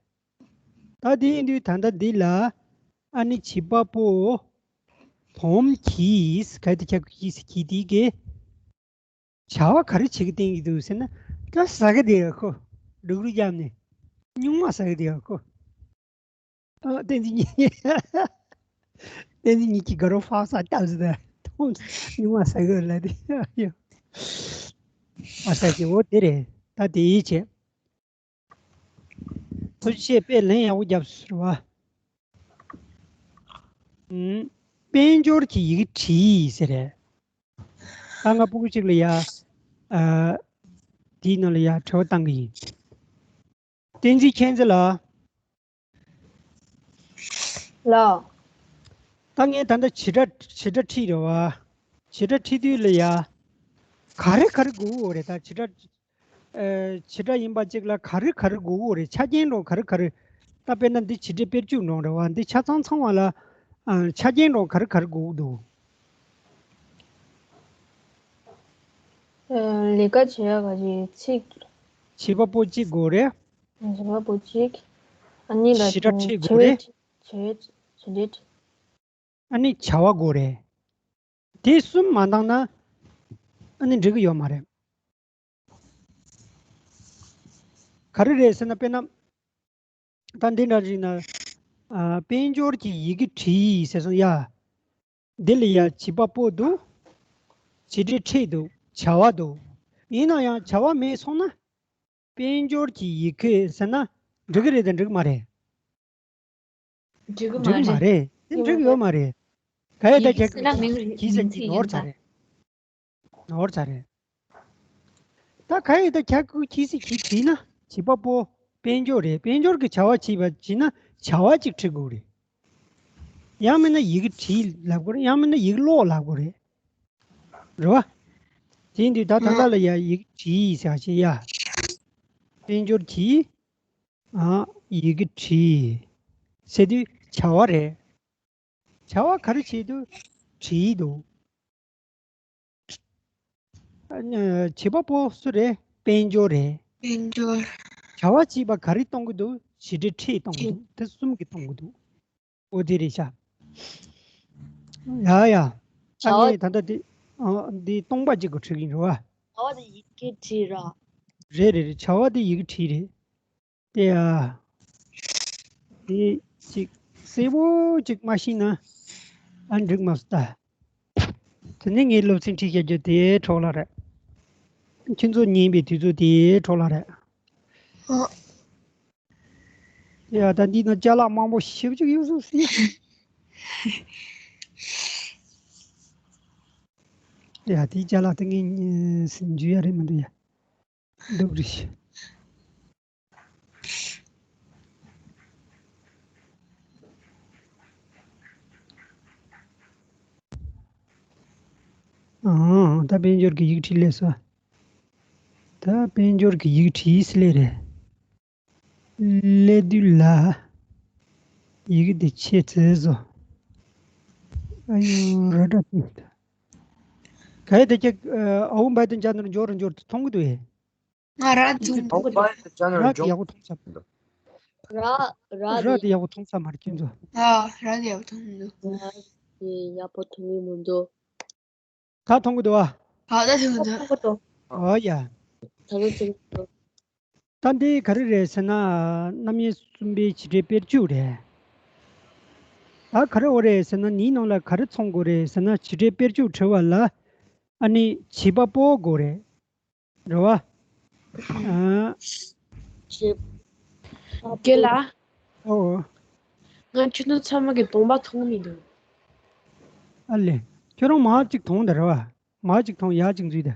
ད་དེ་ཡིན་དུས་ད་ལྟ་འདི་ལ་ཨ་ནི་བྱེད་པ་པོ་དོམ་གྱིས། ག་ཡ་བཏགས་ག་གི་གུ་གྱིས་ཟ་གྱིས། དེ་གིས་བྱ་བ་ག་རེ་བྱེད་ཀྱི་བསྟན་གྱི་འདུག་ཟེར་ན། ད་ཟ་གི་བསྡད་ཡོད་ཁོ། འགྲོ་གྲོན་བརྒྱབ་ནས་སྨྱུག་མ་ཟ་གི་བསྡད་ཡོད་ཁོ། ཨ། བསྟན་འཛིན་གཉིས། བསྟན་འཛིན་གཉིས་ཀྱིས་དགའ་རོགས་ཕག་ཟ་སྟབས་ཟེར་ད། སྨྱུག་མ་ཟ་གི་ལ་དེ་ཡ། མ་ཟ་གི། འོ་དེ་རེད། ད་དེ་ཡིས་བྱས། ཐུགས་རྗེ་ཆེ། དཔེ་ལན་ཡག་པོ་བརྒྱབ་སོང་རེད་བ། ཨུམ། དཔལ་འབྱོར་གྱི་ཡི་གེ་བྲིས་ཟེར་རེད། ད་ང་སྤུ་གུ་གཅིག་ལ་ཡ། ཨ། དེའི་ནང་ལ་ཡ་དྲི་བ་བཏང་གི་ཡིན། བསྟན་འཛིན་མཁྱེན་བརྩེ་ལགས། ལགས། ད་ངས་ད་ལྟ་བྱེད་སྒྲ། བྱེད་སྒྲ་ཁྲིད་རེད་བ། བྱེད་སྒྲ་ཁྲིད་དུས་ལ་ཡ། ག་རེ་ག་རེ་དགོས་ཀྱི་ཡོད་རེད་ད། བྱེད་སྒྲ། ཨ། བྱེད་སྒྲ་ཡིན་པ་གཅིག་ལ་ག་རེ་ག་རེ་དགོས་ཀྱི་ཡོད་རེད། ཆ་རྐྱེན་འདྲ་བོ་ག་རེ་ག་རེ། ད་དཔེར་ན་འདི་བྱེད་སྒྲའི་དཔེར་བརྗོད་འདྲ་བོ་རེད་བ། འདི་ཆ་ཚང་ཚང་བ་ལ། ཨ། ཆ་རྐྱེན་འདྲ་བོ་ག་རེ་ག་རེ་དགོས་ཀྱི་འདུག་ཨ། ལས་ཀ་བྱེད་ཡག་གི་ཚིག་བྱེད་པ་པོ་གཅིག་དགོས་རེད། བྱེད་པ་པོ་གཅིག་ཨ་ནི་ལ་བྱེད་སྒྲ་ཁྲིད་དགོས་རེད། བྱེད་པའི། བྱེད་པའི། བྱེད་སྒྲའི། ཨ་ནི་བྱ་བ་དགོས་རེད། དེ་གསུམ་མ་འདང་ན་ཨ་ནི་འགྲིག་གི་ཡོད་མ་རེད། ག་རེ་རེད་ཟེར་ན། དཔེར་ན་ད་འདི་འདྲ་ཞིག་ན། ཨ། དཔལ་འབྱོར་གྱི་ཡི་གེ་བྲིས་ཟེར་སོང་ཡ། འདི་ལ་ཡ་བྱེད་པ་པོ་འདུག་བྱེད་སྒྲའི་ཕྲད་འདུག་བྱ་བ་འདུག་ཡིན་ན་ཡང་བྱ་བ་མེད་སོང་ན། དཔལ་འབྱོར་གྱི་ཡི་གེ་ཟེར་ན་འགྲིག་གི་རེད་དང་འགྲིག་གི་མ་རེད། འགྲིག་གི་མ་རེད། འགྲིག་གི་མ་རེད། དེ་འགྲིག་གི་ཡོད་མ་རེད། ག་ཡ་བཏགས་ག་གི་གུ་གྱིས་ཟ་གྱིས་ཟེར་གྱི་ནོར་ཚར་རེད། ནོར་ཚར་རེད། ད་ག་ཡ་བཏགས་ག་གི་གུ་གྱིས་ཟ་གྱིས་བྲིས་ན་བྱེད་པ་པོ་དཔལ་འབྱོར་རེད། དཔལ་འབྱོར་གྱི་བྱ་བ་བྱེད་པ་བྱེད་ན་བྱ་བ་གཅིག་ཁྲིད་དགོས་རེད། ཡང་མིན་ན་ཡི་གེ་བྲིས་ལབ་དགོས་རེད། ཡང་མིན་ན་ཡི་གེ་ཀློག་ལབ་དགོས་རེད། རེད་བ། དེ་ཡིན་དུས་ད་ད་ལྟ་ལ་ཡ་ཡི་གེ་བྲིས་ཟེར་བ་ཞིག་ཡ། དཔལ་འབྱོར་གྱི། ཨ། ཡི་གེ་བྲིས་ཟེར་དུས་བྱ་བ་རེད། བྱ་བ་ག་རེ་བྱེད་དུས་བྲིས་འདུག་ཨ། བྱེད་པ་པོ་སུ་རེད། དཔལ་འབྱོར་རེད། དཔལ་འབྱོར། བྱ་བ་བྱེད་པ་ག་རེ་གཏོང་གི་འདུག་བྱེད་སྒྲའི་ཕྲད་གཏོང་གི་འདུག་དེ་གསུམ་གྱིས་གཏོང་གི་འདུག་ཨོ་དེ་རེད་ཤག་ཡ་ཡ། ད་བྱ་བ། ངས་ད་ལྟ་འདི་ཨ་འདི་སྟོང་པ་གཅིག་གི་བྲིས་ཀྱི་ཡིན་རེད་བ། བྱ་བ་དེ་ཡི་གེ་བྲིས་ར། རེད་རེད་རེད། བྱ་བ་དེ་ཡི་གེ་བྲིས་རེད། དེ་ཡ། དེ་ཅིག་གསལ་པོ་ཅིག་མ་ཤེས་ན་ཨ་འགྲིག་མ་སོང་ད། དེ་ནས་ངས་སློབ་ཚན་ཁྲིད་བྱ་རྒྱུ་དེའི་འཕྲོ་བརླག་རེད། ཁྱེད་ཚོ་ཉན་པའི་དུས་ཚོད་དེའི་འཕྲོ་བརླག་རེད། ཨོ། ཡ་ད་འདི་ན་ཅ་ལག་མང་པོ་ཞེ་པོ་ཅིག་ཡོད་སོང་ཟེར། ཡ་དེའི་ཅ་ལག་དེ་ངས་ཟིན་རྒྱུ་ཡ་རེད་མི་འདུག་ཡ། འདུག་རེད་ཤི། ཨང་། ད་དཔལ་འབྱོར་གྱི་ཡིག་ཁྲིད་སླེབས་སོང་། ད་དཔལ་འབྱོར་གྱི་ཡིག་ཁྲིད་སླེབས་རེད། སླེབས་དུས་ལ། ཡི་གེ་དེ་ཆེ་ཙེ་བཟོ། ཨ་ཡོ་ར་འདྲ་ཏི། ག་ཡེ་དེ་ཀྱེ་ཨ་འོ་འབའ་དེ་འཇའ་ནོར་འབྱོར་འབྱོར་དུ་མཐོང་གི་འདུག་ཨེ། ང་ར་དེ་མཐོང་གི་འདུག་འོ་འབའ་དེ་འཇའ་ནོར་ར་དེ་འབྱོར་ཡག་པོ་མཐོང་ས་མ་རེད། ར་ར་ར་དེ་དེ་ཡག་པོ་མཐོང་ས་མ་རེད་ཁྱེད་ཚོ། ཨ་ར་དེ་ཡག་པོ་མཐོང་གི་འདུག་ང་དེ་ཡག་པོ་མཐོང་གི་མི་འདུག་ད་མཐོང་གི་འདུག་ཨ། ཨ་ད་མཐོང་གི་འདུག་ཨོ་ཡ། ད་ལོ་ཚིག་འདུག་ད་འདི་ག་རེ་རེད་ཟེར་ན། རྣམ་དབྱེ་གསུམ་པའི་བྱེད་སྒྲའི་དཔེར་བརྗོད་རེད། ད་ག་རེ་འོ་རེད་ཟེར་ན་འདིའི་ནང་ལ་ག་རེ་ཚང་དགོས་རེད་ཟེར་ན་བྱེད་སྒྲའི་དཔེར་བརྗོད་བྲི་བ་ལ་ཨ་ནི་བྱེད་པ་པོ་དགོས་རེད། རེད་བ། ཨ། བྱེད་པ་པོ། རྒན་ལགས། ཨོ། ང་ཁྱོད་ཚོ་ཚང་མ་གི་གདོང་པ་མཐོང་མི་འདུག་ཨ་ལེ། ཁྱོད་རང་མ་གཅིག་མཐོང་ད་རེད་བ། མ་གཅིག་མཐོང་ཡག་གཅིག་འཛུལ་ད།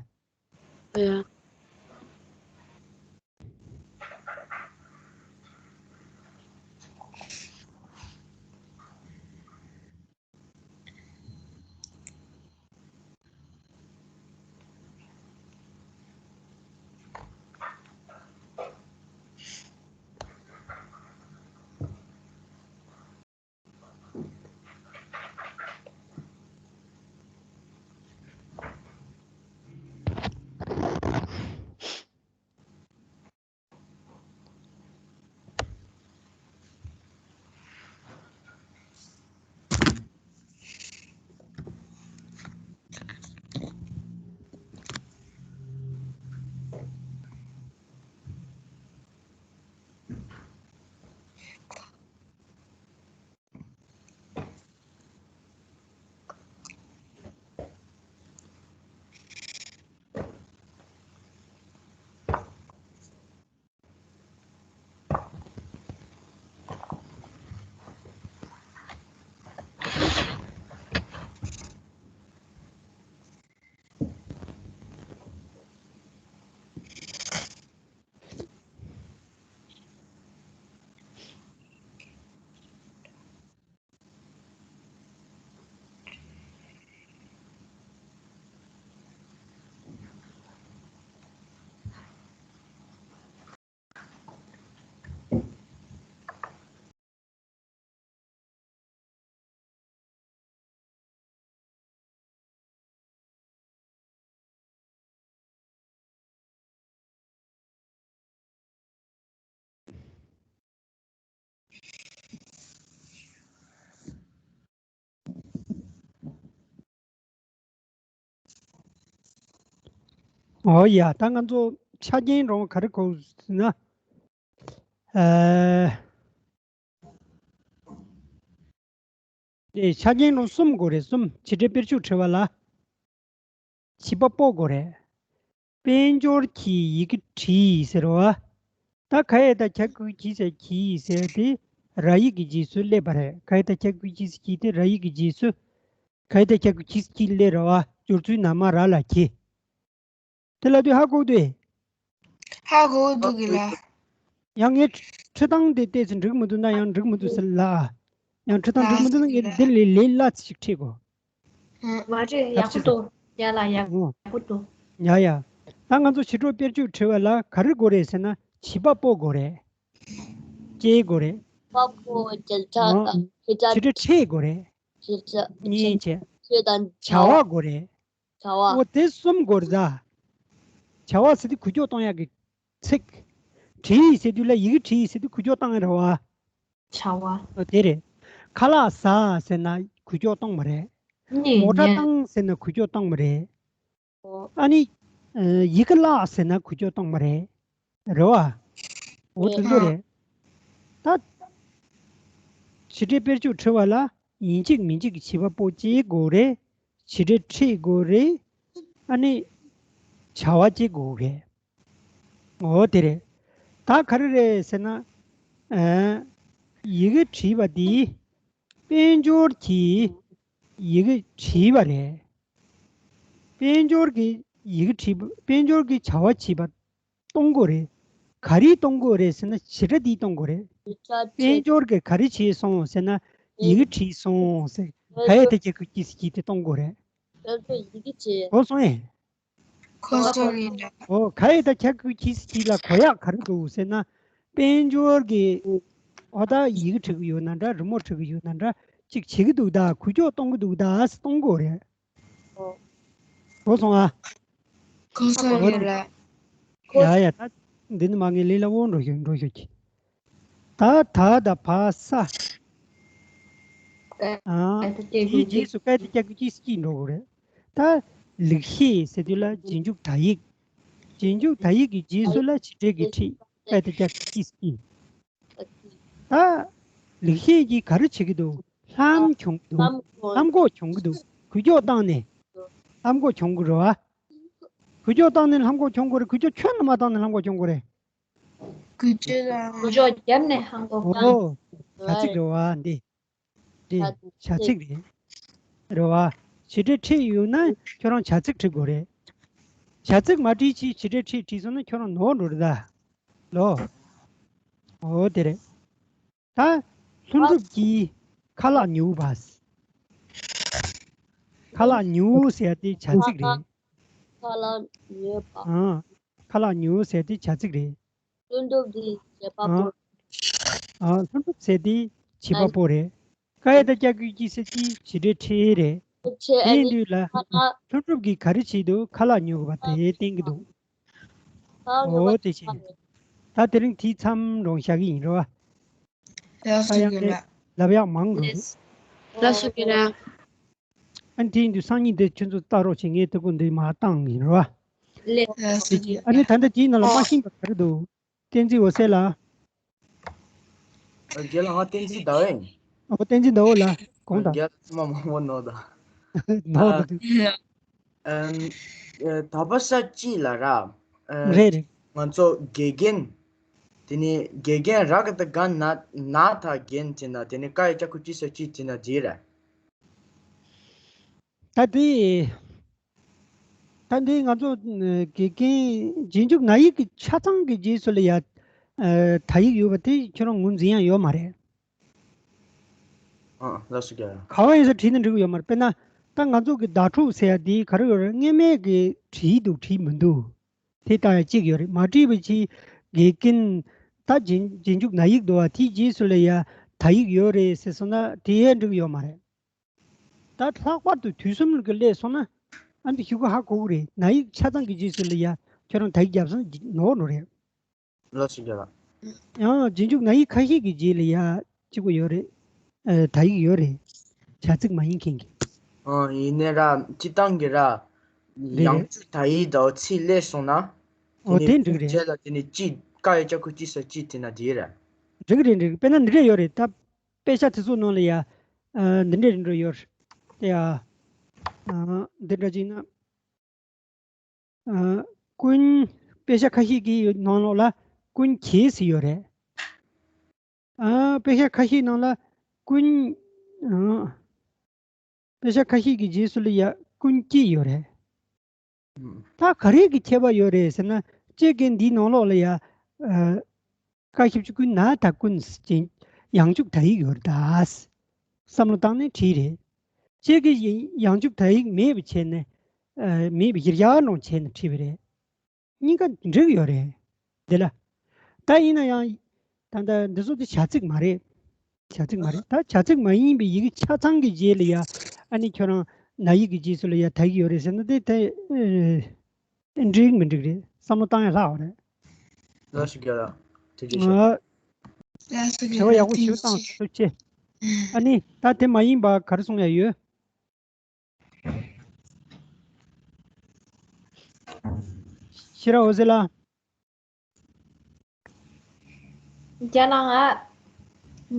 ཨ། ཨོ་ཡ། ད་ང་ཚོ་ཆ་རྐྱེན་རང་ག་རེ་དགོས་ཟེར་ན། ཨ། དེ་ཆ་རྐྱེན་རང་གསུམ་དགོས་རེད། གསུམ། བྱེད་སྒྲའི་དཔེར་བརྗོད་བྲི་བ་ལ། བྱེད་པ་པོ་དགོས་རེད། དཔལ་འབྱོར་གྱིས་ཡི་གེ་བྲིས་ཟེར་བ། ད་ག་ཡེ་ད་ཁྱ་གུ་གྱིས་ཟེར་གྱིས་ཟེར་དེ་ར་ཡིག་གི་རྗེས་སུ་སླེབས་པ་རེད། ག་ཡེ་ད་ཁྱ་གུ་གྱིས་ཟེར་གྱིས་དེ་ར་ཡིག་གི་རྗེས་སུ། ག་ཡེ་ད་ཁྱ་གུ་གྱིས་ཟེར་གྱིས་སླེབས་རེད་བ། སྦྱོར་ཚུལ་ན་མ་ར་ལ་གྱི། དེ་ལ་དུས་ཧ་གོ་དུས། ཧ་གོ་འདུག་གི་ལ། ཡང་ངས་ཁྲི་སྟངས་དེ་བལྟས་ཚེ་འགྲིག་མི་འདུག་ན་ཡང་འགྲིག་མི་འདུག་ཟེར་ལ། ཡང་ཁྲི་སྟངས་འགྲིག་མི་འདུག་ན་ངས་འདི་ལས་ལས་སླ་ཅིག་ཁྲིད་དགོས། མ་རེད། ཡག་པོ་འདུག་ཡ་ལ་ཡག་པོ་འདུག་ཡ་ཡ། ད་ང་ཚོ་བྱེད་སྒྲའི་དཔེར་བརྗོད་བྲི་བ་ལ་ག་རེ་དགོས་རེད་ཟེར་ན་བྱེད་པ་པོ་དགོས་རེད། ཅེས་དགོས་རེད། པ་པོ་བྱེད་སྒྲ་དང་བྱེད་སྒྲ། བྱེད་སྒྲ་ཕྲད་དགོས་རེད། བྱེད་སྒྲ་གཉིས་བྱེད། བྱེད་དང་བྱ་བ་དགོས་རེད། བྱ་བ། འོ་དེ་གསུམ་དགོས་རེད་ད། བྱ་བ་ཟེར་དུས་འགུལ་སྐྱོད་གཏོང་ཡག་གི་ཚིག་བྲིས་ཟེར་དུས་ལ་ཡི་གེ་བྲིས་ཟེར་དུས་འགུལ་སྐྱོད་བཏང་ཡག་རེད་བ། བྱ་བ། འོ་དེ་རེད། ཁ་ལག་ཟ་ཟེར་ན་འགུལ་སྐྱོད་གཏོང་མ་རེད། ནི་མོ་ཊ་ནི་བཏང་ཟེར་ན་འགུལ་སྐྱོད་གཏོང་མ་རེད། ཨོ། ཨ་ནི། ཨ། ཡི་གེ་བཀླགས་ཟེར་ན་འགུལ་སྐྱོད་གཏོང་མ་རེད། རེད་བ། འོ་དེ་ཚོ་རེད། ད། བྱེད་སྒྲའི་དཔེར་བརྗོད་འབྲི་བ་ལ་ཡིན་གཅིག་མིན་གཅིག་གི་བྱེད་པ་པོ་གཅིག་དགོས་རེད། བྱེད་སྒྲའི་ཕྲད་དགོས་རེད། ཨ་ནི། བྱ་བ་གཅིག་དགོས་རེད། འོ་དེ་རེད། ད་ག་རེ་རེད་ཟེར་ན། ཨ། ཡི་གེ་བྲིས་པ་འདི། དཔལ་འབྱོར་གྱིས་ཡི་གེ་བྲིས་པ་རེད། དཔལ་འབྱོར་གྱིས་ཡི་གེ་བྲིས་པ། དཔལ་འབྱོར་གྱིས་བྱ་བ་བྱས་པ་གཏོང་དགོས་རེད། ག་རེ་གཏོང་དགོས་རེད་ཟེར་ན་བྱེད་སྒྲ་འདི་གཏོང་དགོས་རེད། བྱེད་སྒྲ་དཔལ་འབྱོར་གྱིས་ག་རེ་བྱས་སོང་ཟེར་ན་ཡི་གེ་བྲིས་སོང་ཟེར། ག་ཡ་ད་ག་གི་གུ་གི་ས་གི་དེ་གཏོང་དགོས་རེད། དཔལ་འབྱོར་ཡི་གེ་བྱས། གོ་སོང་ངས། གོ་སོང་ངས་འདྲ། ཨོ། ག་ཡ་ད་ག་གི་གུ་གི་ས་གི་ལ་གོ་ཡག་ག་རེ་འདུག་ཟེར་ན། དཔལ་འབྱོར་གྱིས་ཨོ་ད་ཡི་གེ་བྲི་གི་ཡོད་ན་འདྲ། རི་མོ་བྲི་གི་ཡོད་ན་འདྲ། གཅིག་བྱེད་ཀྱི་འདུག་ད། འགུལ་སྐྱོད་གཏོང་གི་འདུག་ད། གཏོང་དགོས་རེད། གོ་སོང་ཨ། གོ་སོང་ཡོད་ལ། ཡ་ཡ། ད་འདི་ནི་མ་ངའི་ལས་སླ་བོ་འགྲོ་ཤོད་འགྲོ་ཤོད་ཀྱི། ད་ད་ད་བ་ས། ཨ། དེའི་རྗེས་སུ་ཀ་ཡ་ད་ག་གི་གུ་གི་ས་གི་འགྲོ་དགོས་རེད། ད་ལེགས་བཤད་ཟེར་དུས་ལ་རྗེས་འཇུག་དག་ཡིག་རྗེས་འཇུག་དག་ཡིག་གི་རྗེས་སུ་ལ་བྱེད་སྒྲའི་གི་ཕྲད་ཀ་ཡ་ད་ག་གི་གུ་གི་ས་གི། ད་ལེགས་བཤད་ཀྱིས་ག་རེ་བྱེད་ཀྱི་འདུག་ལྷམ་གྱོན་གྱི་འདུག་ལྷམ་གོག་ལྷམ་གོག་གྱོན་གྱི་འདུག་འགུལ་སྐྱོད་བཏང་ནས་ལྷམ་གོག་གྱོན་དགོས་རེད་བ། འགུལ་སྐྱོད་བཏང་ནས་ལྷམ་གོག་གྱོན་དགོས་རེད། འགུལ་སྐྱོད་ཁྱོན་ནས་མ་བཏང་ནས་ལྷམ་གོག་གྱོན་དགོས་རེད། འགུལ་སྐྱོད་དང་། འགུལ་སྐྱོད་བརྒྱབ་ནས་ལྷམ་གོག་བཏང་། ཨོ། བྱ་ཚིག་རེད་བ་འདི། འདི་བྱ་ཚིག་རེད། རེད་བ། བྱེད་སྒྲའི་ཕྲད་ཡོད་ན་ཁྱོད་རང་བྱ་ཚིག་བྲི་དགོས་རེད། བྱ་ཚིག་མ་བྲིས་ཅིག་བྱེད་སྒྲའི་ཕྲད་བྲིས་སོང་ན་ཁྱོད་རང་ནོར་འགྲོ་རེད་ད། ལོ། འོ་དེ་རེད། ད་ལྷུན་གྲུབ་ཀྱིས་ཁ་ལག་ཉོས་པ། ཁ་ལག་ཉོས་ཟེར་ཡ་དེ་བྱ་ཚིག་རེད། ཁ་ལག་ཉོས་པ། ཨང་། ཁ་ལག་ཉོས་ཟེར་དེ་བྱ་ཚིག་རེད། ལྷུན་གྲུབ་ཀྱིས་བྱེད་པ་པོ། ཨང་། ལྷུན་གྲུབ་ཟེར་དེ་བྱེད་པ་པོ་རེད། ཀ་ཡ་ད་ག་གི་གུ་གི་ས་གི་བྱེད་སྒྲའི་ཕྲད་རེད། དེ་ཡིན་དུས་ལ་ལྷུན་གྲུབ་ཀྱིས་ག་རེ་བྱས་འདུག་ཁ་ལག་ཉོས་པ་དེ་བསྟན་གྱི་འདུག་འོ་དེ་བྱས། ད་དེ་རིང་དེའི་མཚམས་རང་བཞག་གི་ཡིན་རེད་བ། ཡག་ད་ཡང་ལབ་ཡག་མང་འདུག་ལགས་སོ་རྒན་ལགས། ཨ་ནི་དེ་ཡིན་དུས་སང་ཉིན་འདི་ཁྱོད་ཚོ་ལྟ་རོགས་བྱེད། ངས་དེ་ཀོ་འདི་མར་བཏང་ཡིན་རེད་བ། ལགས་སོ་རྒན་ལགས། ཨ་ནི་ད་ལྟ་དེའི་ནང་ལ་མ་ཤེས་པ་ག་རེ་འདུག་བསྟན་འཛིན་འོད་ཟེར་ལགས། རྒན་ལགས། ང་བསྟན་འཛིན་ཟླ་བ་ཡིན། ཨོ་བསྟན་འཛིན་ཟླ་བ་ལགས། དགོངས་དག་རྒན་ལགས་ཚང་མ་མང་པོ་ནོར་ད། ནོར་ད། ཨ། ཨ། ད་བ་ས་གཅིག་ལ་ར། ཨ། རེད་རེད། ང་ཚོ་དགེ་རྒན། དེ་ནས་དགེ་རྒན་ར་ག་ད་ག་ན་ན་ད་རྒན་བྱས་ན་དེ་ནས་ཀ་ཡ་ད་ག་གི་གུ་གི་ས་གཅིག་བྱས་ན་དེ་ར། ད་དེ། ད་འདི་ང་ཚོ་དགེ་རྒན་རྗེས་འཇུག་ན་ཡིག་གི་ཆ་ཚང་གི་རྗེས་སུ་ལ་ཡ། ཨ། ད་ཡིག་ཡོད་པ་དེ་ཁྱོད་རང་ངོས་འཛིན་ཡག་ཡོད་མ་རེད། ཨ། ལགས་སོ་རྒན། ག་བ་ཡིན་ས་བྲིས་ན་འགྲིག་གི་ཡོད་མ་རེད། དཔེར་ན། ད་ང་ཚོ་གི་ཟླ་དྲུག་ཟེར་ཡ་དེ་ག་རེ་ཡོད་རེད། སྔོན་མའི་གི་བྲིས་འདུག་བྲིས་མི་འདུག་དེ་ལྟ་ཡ་གཅིག་ཡོད་རེད། མ་བྲིས་པ་ཅིག་དགེ་རྒན། ད་རྗེས་རྗེས་འཇུག་ན་ཡིག་འདུག་བ། དེའི་རྗེས་སུ་ལ་ཡ་ད་ཡིག་ཡོད་རེད་ཟེར་སོང་ན་དེ་ཡང་འགྲིག་གི་ཡོད་མ་རེད། ད་ལྷག་པར་དུ་དུས་གསུམ་གྱི་སླེབས་སོང་ན་ཨ་འདི་ཞུ་གི་ཧ་གོ་གི་རེད། ན་ཡིག་ཆ་ཚང་གི་རྗེས་སུ་ལ་ཡ་ཁྱོད་རང་ད་ཡིག་བརྒྱབ་སོང་ནོར་ནོར་རེད། ལགས་སོ་རྒན་ལགས། ཡང་རྗེས་འཇུག་ན་ཡིག་ཁ་ཤས་ཀྱི་རྗེས་ལ་ཡ་གཅིག་པོ་ཡོད་རེད། ཨ། ད་ཡིག་ཡོད་རེད། བྱ་ཚིག་མ་ཡིན་མཁན་གྱི། ཨ། ཡིན་ནའི་ར་སྤྱིར་བཏང་གི་ར། རེད་རེད། ཡང་བསྐྱར་ད་ཡིག་དང་ཚིག་སླེབས་སོང་ན། ཨོ་དེ་ནས་དེ་འགྲིག་རེད། རྗེས་ལ་དེ་ནས་གཅིག་ཀ་ཡ་ད་ག་གི་གུ་གི་ས་གཅིག་བྱས་ན་དེ་ར། འགྲིག་རེད་འགྲིག་དཔེར་ན་འདི་འདྲ་ཡོད་རེད་ད། དཔེ་ཆ་དེ་ཚོ་ནང་ལ་ཡ། ཨ། འདི་འདྲ་རེ་འགྲོ་ཡོད་རེད་ཡ། ཨ། འདི་འདྲ་ཅིག་ན། ཨ། ཀུན། དཔེ་ཆ་ཁ་ཤས་ཀྱི་ནང་ལོགས་ལ་ཀུན་གྱིས་ཟེར་ཡོད་རེད། ཨ། དཔེ་ཆ་ཁ་ཤས་ནང་ལ་ཀུན། ཨ། དཔེ་ཆ་ཁ་ཤས་ཀྱི་རྗེས་སུ་ལ་ཡ་ཀུན་གྱིས་ཡོད་རེད། ད་ག་རེ་གི་ཁྱད་པར་ཡོད་རེད་ཟེར་ན། ཁྱེད་ཀྱི་འདིའི་ནང་ལོགས་ལ་ཡ། ཨ། ཀ་ཞབས་ཀྱུ་ཀུན་ན་ད་ཀུན་ཟེར་ཡང་འཇུག་ད་ཡིག་ཡོད་རེད་ད། བསམ་བློ་བཏང་ནས་བྲིས་རེད། ཁྱེད་ཀྱི་ཡང་འཇུག་ད་ཡིག་མེད་པ་བྱས་ནས། ཨ། མེད་པ་གཞིར་བཞག་ནང་བྱས་ནས་བྲིས་པ་རེད། གཉིས་ཀ་འགྲིག་ཡོད་རེད། འདི་ལ། ད་ཡིན་ན་ཡང་། ད་ལྟ་འདི་ཚོ་དེ་བྱ་ཚིག་མ་རེད། བྱ་ཚིག་མ་རེད། ད་བྱ་ཚིག་མ་ཡིན་པའི་ཡི་གེ་ཆ་ཚང་གི་རྗེས་ལ་ཡ། ཨ་ནི་ཁྱོད་རང་ན་ཡིག་གི་རྗེས་སུ་ལ་ཡ་ད་ཡིག་ཡོད་རེད་ཟེར་ན་དེ་དེ། ཨེ། འགྲིག་མི་འགྲིག་རེད། བསམ་བློ་བཏང་ཡ་ལྷག་པ་རེད། ལགས་སོ་རྒན་ལགས། ཐུགས་རྗེ་ཆེ། ཨ། ལགས་སོ་རྒན་ལགས། དྲི་བ་ཡག་པོ་ཞིག་བཏང་། ཐུགས་རྗེ་ཆེ། ཨ་ནི་ད་དེ་མ་ཡིན་པ་ག་རེ་གསུང་ཡ་ཡོད། ཤེས་རབ་འོད་ཟེར་ལགས། རྒན་ལགས། ང་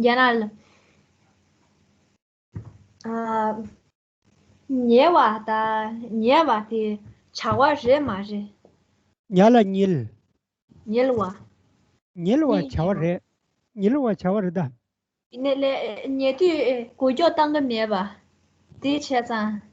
རྒན་ལགས་ལ། ཨ། ཉལ་བ་དང་ཉལ་བ་དེ་བྱ་བ་རེད་མ་རེད། ཉལ་ལ་ཉལ། ཉལ་བ། ཉལ་བ་བྱ་བ་རེད། ཉལ་བ་བྱ་བ་རེད་ད། ཡིན་ནའི་ལས་ཉལ་དུས་འགུལ་སྐྱོད་བཏང་གི་མེད་པ། དེ་བྱས་ཙང་